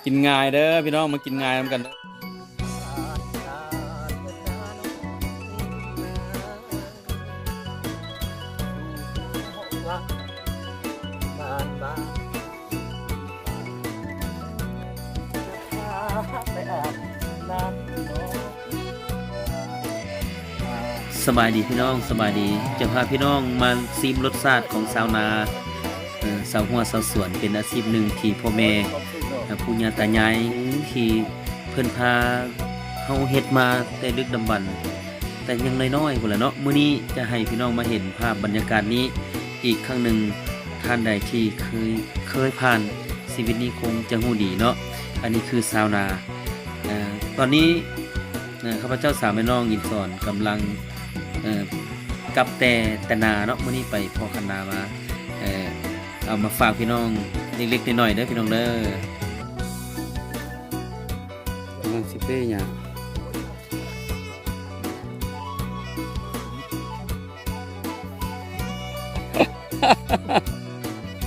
ກິນງ່າຍເດີພີ່ນ້ອງ ມາກິນງ່າຍນຳກັນເດີ. ສະບາຍດີພີ່ນ້ອງ ສະບາຍດີ. ຈະພາພີ່ນ້ອງມາຊີມລົດຊາດຂອງຊາວນາ ເອີ ຊາວຮົ້ວຊາວສວນ ເປັນອາຊີບໜຶ່ງທີ່ພໍ່ແມ່ ເອີ ປູ່ຍ່າຕາຍາຍທີ່ເພິ່ນພາເຮົາເຮັດມາແຕ່ດຶກດຳບັນ ແຕ່ຍັງນ້ອຍໆພຸ້ນລະເນາະ. ມື້ນີ້ຈະໃຫ້ພີ່ນ້ອງມາເຫັນພາບບັນຍາກາດນີ້ອີກຄັ້ງໜຶ່ງ. ທ່ານໃດທີ່ເຄີຍ ເຄີຍຜ່ານຊີວິດນີ້ຄົງຈະຮູ້ດີເນາະ. ອັນນີ້ຄືຊາວນາ ເອີ ຕອນນີ້ ເອີ ຂ້າພະເຈົ້າສາມແມ່ນ້ອງອິນສອນກຳລັງ ເອີ ກັບແຕ່ ແຕ່ນາເນາະ. ມື້ນີ້ໄປພໍ້ຄັນນາມາ ເອີ ເອົາມາຝາກພີ່ນ້ອງເລັກໆນ້ອຍໆເດີພີ່ນ້ອງເດີ. ກຳລັງຊິເປ້ຫຍ້າ.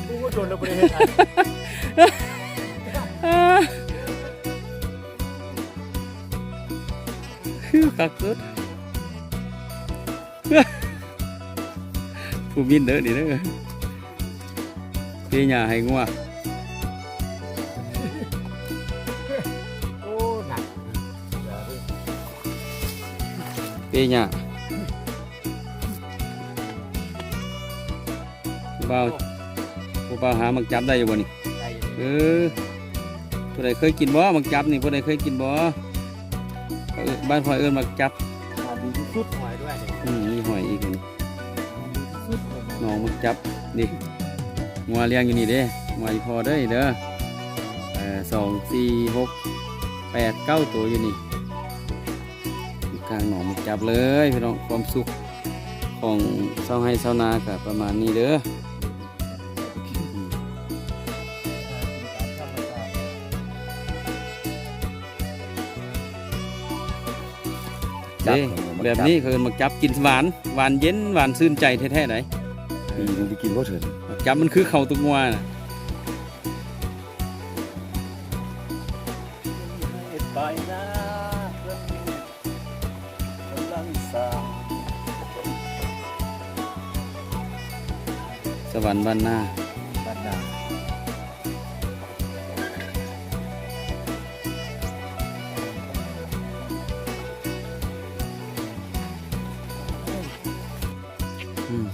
ໂອ້ ໂດນແລ້ວບໍ່ໄດ້ເຮັດ ຄືຄັກສຸດ. ຜູ້ມິນເດີນີ້ເດີ ເປ້ຫຍ້າໃຫ້ງົວ. ໂອ້ ໜັກ ເປ້ຫຍ້າ. ຜູ້ບ່າວ ຜູ້ບ່າວຫາໝາກຈັບໄດ້ຢູ່ບໍ່ນີ້? ໄດ້ຢູ່. ເອີ ຜູ້ໃດເຄີຍກິນບໍ່ໝາກຈັບນີ້? ຜູ້ໃດເຄີຍກິນບໍ່? ເອີ້ນ ບ້ານຂ້ອຍເອີ້ນໝາກຈັບ. ຫອມດີທີ່ສຸດ ຫອຍດ້ວຍນີ້. ອືມ ມີຫອຍອີກນີ້. ຫອມດີທີ່ສຸດ ໜອງໝາກຈັບນີ້. ງົວລ້ຽງຢູ່ນີ້ເດ້ ງົວອີ່ພໍ່ເດີ ເດີ ເອີ ສອງ ສີ່ ຫົກ ແປດ ເກົ້າໂຕຢູ່ນີ້. ຢູ່ກາງໜອງໝາກຈັບເລີຍພີ່ນ້ອງ. ຄວາມສຸກຂອງຊາວໄຮ່ຊາວນາກະປະມານນີ້ເດີ. ເດ້ ແບບນີ້ເຂົາເອີ້ນໝາກຈັບ ກິນຫວານ ຫວານເຢັນ ຫວານຊື່ນໃຈແທ້ໆໃດ໋. ປີໜຶ່ງໄດ້ກິນບໍ່ເທື່ອ. ໝາກຈັບມັນຄືເຂົ້າຕົກງົວນະ. ເຮັດໄປນາເພິ່ນກຳລັງສ້າງ ສະຫວັນບ້ານນາ ບ້ານນາ. ອືມ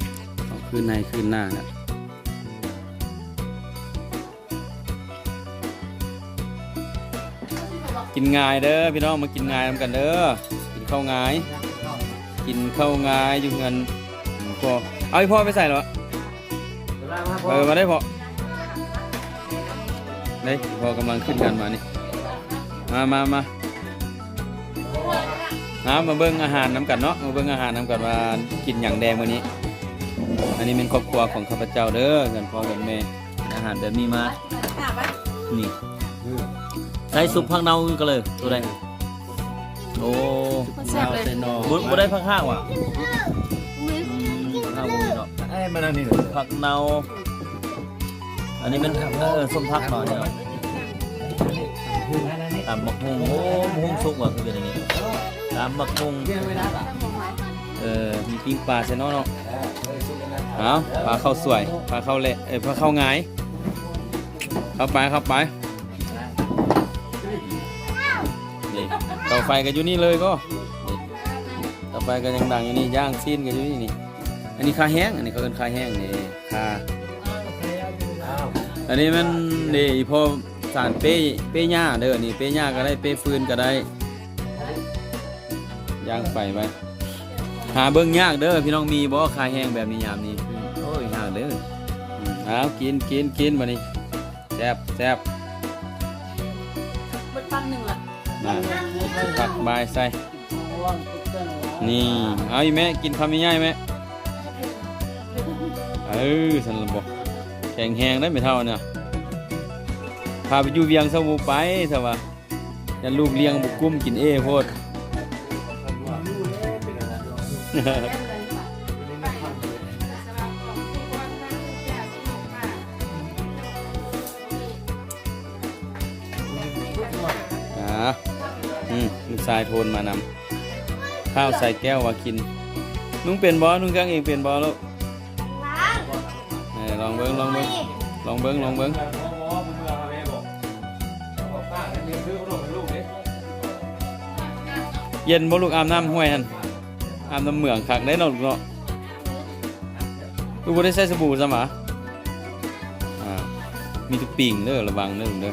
ເອົາຄືນໃນຄືນໜ້າລະ. ກິນງ່າຍເດີພີ່ນ້ອງ ມາກິນງ່າຍນຳກັນເດີ. ກິນເຂົ້າງ່າຍ ກິນເຂົ້າງ່າຍຢູ່ເຮືອນ. ອືມ ພໍ່ ເອົາ ອີ່ພໍ່ໄປໃສແລ້ວ? ເອີ ມາໄດ້ພໍ່ ເດ້ ພໍ່ກຳລັງຂຶ້ນເຮືອນມານີ້. ມາ ມາ ມາ ເອົາ ມາເບິ່ງອາຫານນຳກັນເນາະ ມາເບິ່ງອາຫານນຳກັນວ່າກິນຫຍັງແດ່ມື້ນີ້. ອັນນີ້ແມ່ນຄອບຄົວຂອງຂ້າພະເຈົ້າເດີ ເຮືອນພໍ່ເຮືອນແມ່ ອາຫານແບບນີ້ມາ ນີ້ ໃສ່ຊຸບຜັກເນົ່າຄືກັນເລີຍ ໂຕໃດ? ໂອ້ ແຊບເລີຍ. ບໍ່ ບໍ່ໄດ້ຜັກຮາກຫວາ? ອືມ ຜັກຮາກບໍ່ມີເນາະ. ເອີ ມານັ່ງນີ້ ຜັກເນົ່າ. ອັນນີ້ແມ່ນ ເອີ ສົ້ມຜັກເນາະ ນີ້ເນາະ. ຕຳບັກຫຸ່ງ ໂອ້ ບັກຫຸ່ງສຸກຫວາ ຄືເປັນອັນນີ້ ຕຳບັກຫຸ່ງ. ເອີ ມີປີ້ງປາໃສ່ເນາະ ເນາະ. ເອົາ ພາເຂົ້າສວຍ ພາເຂົ້າແລະ ເອີ ພາເຂົ້າຫງາຍ. ເຂົ້າໄປ ເຂົ້າໄປ. ນີ້ ເຕົາໄຟກໍຢູ່ນີ້ເລີຍກໍ ນີ້ ເຕົາໄຟກໍຍັງດັງຢູ່ນີ້ ຍ່າງຊີ້ນກໍຢູ່ນີ້ ນີ້. ອັນນີ້ຄາແຮງ ອັນນີ້ເຂົາເອີ້ນຄາແຮງ ນີ້ ຄາ. ອັນນີ້ແມ່ນ ນີ້ ອີ່ພໍ່ສານເປ້ ເປ້ຫຍ້າເດີ ນີ້ ເປ້ຫຍ້າກໍໄດ້ ເປ້ຟືນກໍໄດ້. ຍ່າງໄຟໄວ້ ຫາເບິ່ງຍາກເດີພີ່ນ້ອງ. ມີບໍ່ຄາແຮງແບບນີ້ຍາມນີ້? ໂອ້ຍ ຍາກເດີ. ອືມ ເອົາ ກິນ ກິນ ກິນບາດນີ້. ແຊບ ແຊບ. ໝົດປັ້ນໜຶ່ງລະ ມາ ຊິຕັກບາຍໃສ່. ນີ້ ເອົາອີກແມ່ ກິນຄຳໃຫຍ່ໆແມ່. ເອີ ຊັ້ນລະບໍ ແຂງແຮງໄດ໋ແມ່ເຖົ້ານະ. ພາໄປຢູ່ວຽງຊະ ບໍ່ໄປຊະວ່າ. ຢ້ານລູກລ້ຽງບໍ່ກຸ້ມ ກິນເອໂພດ. ອ່າ ອືມ ລູກຊາຍໂທນມານຳ ຂ້າວໃສ່ແກ້ວວ່າກິນ. ນຸ່ງເປັນບໍ່? ນຸ່ງເຄື່ອງເອງເປັນບໍ່ລູກ? ເອີ ລອງເບິ່ງ ລອງເບິ່ງ ລອງເບິ່ງ ລອງເບິ່ງ. ເຢັນບໍ່ລູກ? ອາບນ້ຳຫ້ວຍຫັ້ນ ອາບນ້ຳເໝືອງຄັກໄດ໋ເນາະລູກເນາະ. ລູກບໍ່ໄດ້ໃຊ້ສະບູຊ້ຳຫວາ? ອ່າ ມີແຕ່ປິງເດີ ລະວັງເດີລູກເດີ.